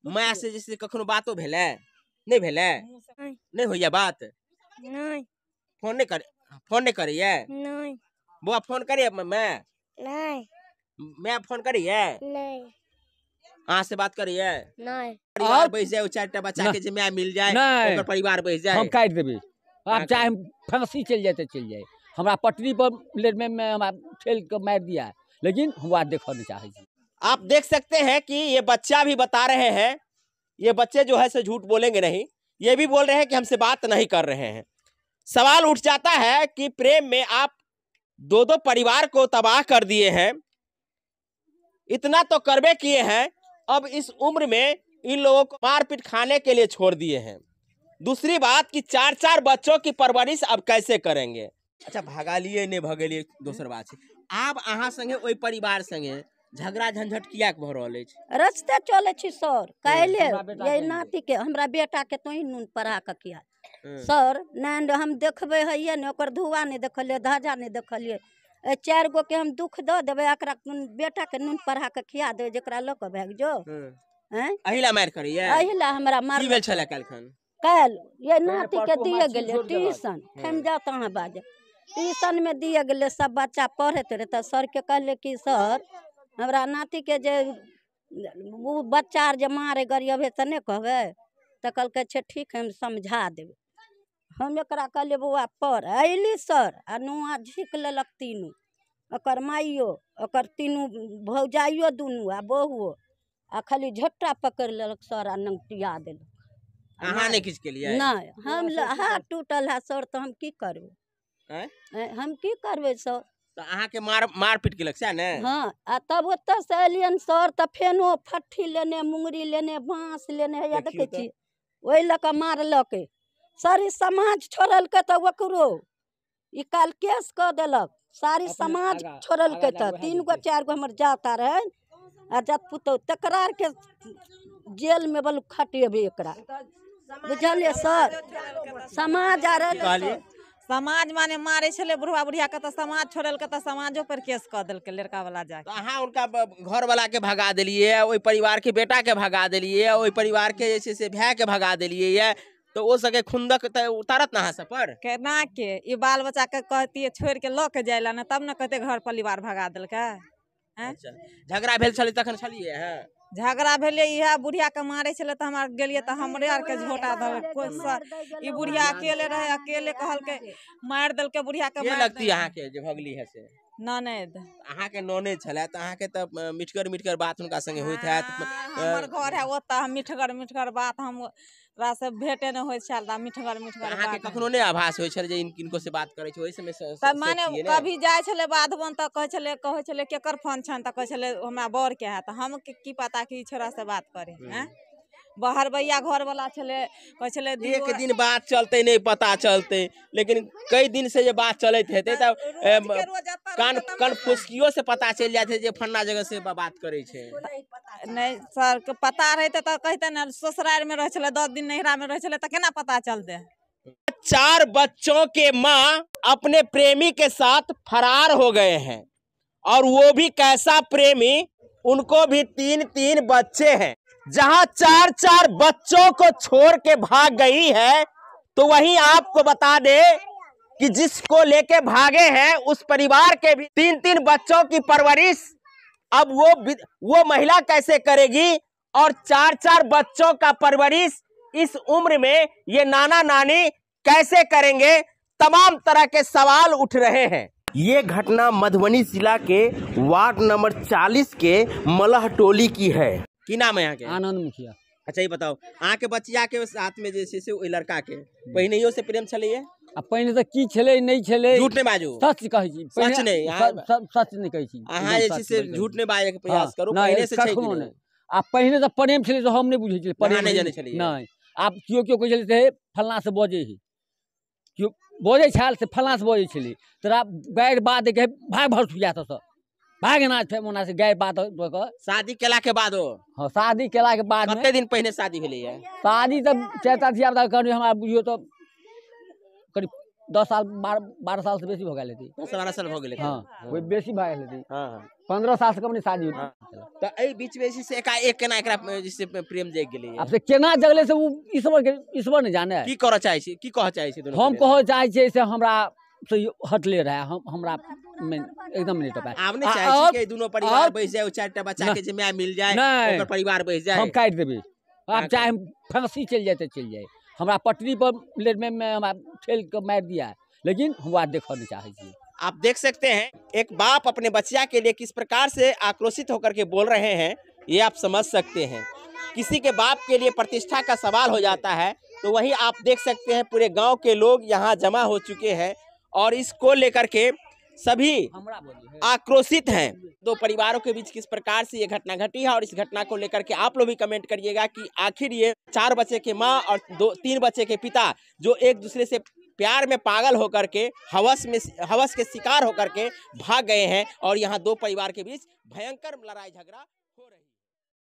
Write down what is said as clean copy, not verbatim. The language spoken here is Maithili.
माय से जैसे कखनो बातो भेलै? नहि भेलै? नहि होइया बात? नहि। फोन नहि करे? फोन नहि करैया? नहि। बौआ फोन करैया माय? नहि। माय फोन करैया? नहि। अहाँ से बात करैया? नहि। परिवार बैस जाए, 4टा बच्चा के जे माय मिल जाए, ओकर परिवार बैस जाए। हम काटि देबै आब, चाहे हम फांसी चलि जाए तऽ चलि जाए, हमरा पटरी पर लेटमे में हमरा ठेल के मारि दिया, लेकिन हम देखऽ नहीं चाहै छी। आप देख सकते हैं कि ये बच्चा भी बता रहे हैं, ये बच्चे जो है से झूठ बोलेंगे नहीं, ये भी बोल रहे हैं कि हमसे बात नहीं कर रहे हैं। सवाल उठ जाता है कि प्रेम में आप 2-2 परिवार को तबाह कर दिए हैं, इतना तो करबे किए हैं, अब इस उम्र में इन लोगों को मारपीट खाने के लिए छोड़ दिए हैं। दूसरी बात कि 4-4 बच्चों की परवरिश अब कैसे करेंगे। अच्छा, भगा लिए नहीं भगेलिए दोसर बात है, आब अहाँ संगे ओहि परिवार संगे झगड़ा झंझट किया भऽ रहल अछि? रस्ते चलै छी सर, काल्हि ये नाती के हमरा बेटा के तोही नून पढ़ा के किया सर, नहीं हम देखबै हैये ने, ओकर धुआ नहीं देखलियै, धाजा नहीं देखलियै, 4 गो के हम दुख दऽ देबै, एकरा बेटा के नून पढ़ा के खिया देबै जकरा लऽ कऽ भागि जो। अहिला मारि करैया? अहिला हमरा मार। की भेल छलै काल्हिखन? काल्हि ये नाती के दिए गेलै ट्यूशन, थमि जाओ तऽ अहाँ बाजब, ट्यूशन में दिए गेलै, सब बच्चा पढ़ैत रहै तऽ सर के कहलियै कि सर हमरा नाती के जे ओ बच्चा आर जे मारे गरियबे तऽ नहि कहबै? तऽ कहलकै छै ठीक है हम समझा देबै। हम एकरा कहलियै बौआ पढ़, अयली सर आ नुआ झीक लेलक तीनू, ओकर माइयो ओकर तीनू भौजाइयो दुनू आ बहुओ, आ खाली झट्टा पकड़ि लेलक सर आ नंगटिया देलक। अहाँ नहि किछु केलियै? नहि, हम हाथ टूटल है सर, तऽ हम की करबै? हम की करबै सर? तऽ अहाँके मारपीट केलक सएह ने? हाँ, आ तब ओतऽ से एलियन सर तऽ फेनो फट्ठी लेने, मुंगरी लेने, बाँस लेने, हैया देखै छी ओहि लऽ कऽ मारलकै सर। ई समाज छोड़लकै तऽ ओकरो ई काल्हि केस कऽ देलक, सारी समाज छोड़लकै तऽ 3 गो 4 गो हमर जाता रहै आ जत पुतहु तकरा आरके जेल में बलु खटेबै एकरा, बुझलियै सर? समाज आ रहलै समाज माने मारे छलै बुढ़वा बुढ़िया के तऽ समाज छोड़लकै तऽ समाजो पर केस कऽ देलकै लड़का वाला जाके। अहाँ हुनका घर वाला के भगा देलियै, ओहि परिवार के बेटा के भगा देलियै, ओहि परिवार के जे छै से भाय के भगा देलियै, तऽ ओ सबके खुंदक तऽ उतारत ने अहाँ सब पर? केना के ई बाल बच्चा के कहतियै छोड़ि के लऽ के जाय लए ने, तब ने कहते घर परिवार भगा देलकै। झगड़ा भेल छलै तखन छलियै? झगड़ा भेलै इएह बुढ़िया के मारै छलै तऽ हमरा गेलियै तऽ हमरे आरके झोटा धरल, ई बुढ़िया अकेले रहै, अकेले कहलकै मारि देलकै बुढ़िया के। के लगती अहाँके जे भगली है से? ननैद। अहाँके ननैद छलै तऽ अहाँके तऽ मिठगर मिठगर बात हुनका संगे होइत हैत। हमर घर है ओतऽ, हम मिठगर मिठगर बात हमरा से भेटे नहि होइत छल, तऽ मिठगर मिठगर अहाँके कखनो नहि आभास होइ छल जे किनको से बात करै छै ओहि समय? तऽ माने कभी जाइ छलै बाध बन तऽ कहै छलै केकर फोन छनि, तऽ कहै छलै हमरा बड़ के है, तऽ हम की पता कि छोरा से बात करे हैं। बहरबैया घर वाला छलै, कहै छलै एक दिन बात चलते नहीं पता चलते, लेकिन कई दिन से जे बात चलैत हेतै तब कान कान फुसकियो से पता चलि जाइत है जे फन्ना जगह से बात करै छै। नहीं सर के पता रहते तऽ कहते ने, ससुराल में रहै छलै 10 दिन नैहरा में रहै छलै तऽ केना पता चलते। 4 बच्चों के माँ अपने प्रेमी के साथ फरार हो गए हैं, और वो भी कैसा प्रेमी, उनको भी 3-3 बच्चे हैं। जहां 4-4 बच्चों को छोड़ के भाग गई है, तो वहीं आपको बता दे कि जिसको लेके भागे हैं उस परिवार के भी 3-3 बच्चों की परवरिश अब वो महिला कैसे करेगी, और 4-4 बच्चों का परवरिश इस उम्र में ये नाना नानी कैसे करेंगे। तमाम तरह के सवाल उठ रहे हैं। ये घटना मधुबनी जिला के वार्ड नंबर 40 के मलह टोली की है। की नाम है यहाँ के? आनंद मुखिया। अच्छा ये बताओ, अहाँ के बचिया के साथ में जे छै से ओहि लड़का के पहिनेयो से प्रेम छलैये? आ पहिने तऽ की छलै नहि छलै, झूठ नहि बाजू, सच कहै छी, सच नहि, सच नहि कहै छी अहाँ जे छै से झूठ नहि बाजै के प्रयास करू। पहिने से छै कि नहि? आ पहिने तऽ प्रेम छलै तऽ हम नहि बुझै छलियै, प्रेम नहि जानै छलियै। नहि, आब केओ केओ कहै छलै से फल्लाँ से बजै है, केओ बजै छल से फल्लाँ से बजै छलै, तोरा गारि बात के भाग भरसुआ तऽ भाग एना छै ओना से गारि बात दऽ कऽ। शादी केला के बाद? हाँ, शादी केला के बाद। कते दिन पहिने शादी भेलैया? शादी तऽ 4टा धिया पुता करीब हमरा बुझियौ तऽ करीब 10 साल 12 साल से बेसी भऽ गेल हेतै। 10-12 साल भऽ गेलै। हाँ, ओहि बेसी भऽ गेल हेतै। हाँ। 15 साल से कम नहि शादी। तऽ एहि बीच में जे से एकाएक केना एकरा जे से प्रेम जागि गेलै? आब से केना जगलै से ओ ईश्वर के, ईश्वर नहि जाने। की करऽ चाहै छी, की कहऽ चाहै छी दुनू? हम कहऽ चाहै छियै से हमरा से हटले रहए, हम हमरा एकदम नहि टपाए। आब नहि चाहै छी कि दुनू परिवार बैस जाय, ओ 4टा बच्चा के जे माय मिल जाय, ओकर परिवार बैस जाय। हम काटि देबै आब, चाहे हम फांसी चलि जाय तऽ चलि जाय, हमरा पटरी पर लेटमे में हमरा ठेल के मारि दिया, लेकिन हम देखऽ नहीं चाहै छी। आप देख सकते हैं एक बाप अपने बच्चा के लिए किस प्रकार से आक्रोशित होकर के बोल रहे हैं, ये आप समझ सकते हैं। किसी के बाप के लिए प्रतिष्ठा का सवाल हो जाता है, तो वही आप देख सकते हैं पूरे गांव के लोग यहाँ जमा हो चुके हैं और इसको लेकर के सभी आक्रोशित हैं। दो परिवारों के बीच किस प्रकार से ये घटना घटी है और इस घटना को लेकर के आप लोग भी कमेंट करिएगा कि आखिर ये 4 बच्चे के माँ और 2-3 बच्चे के पिता जो एक दूसरे से प्यार में पागल होकर के हवस के शिकार होकर के भाग गए हैं और यहाँ 2 परिवार के बीच भयंकर लड़ाई झगड़ा।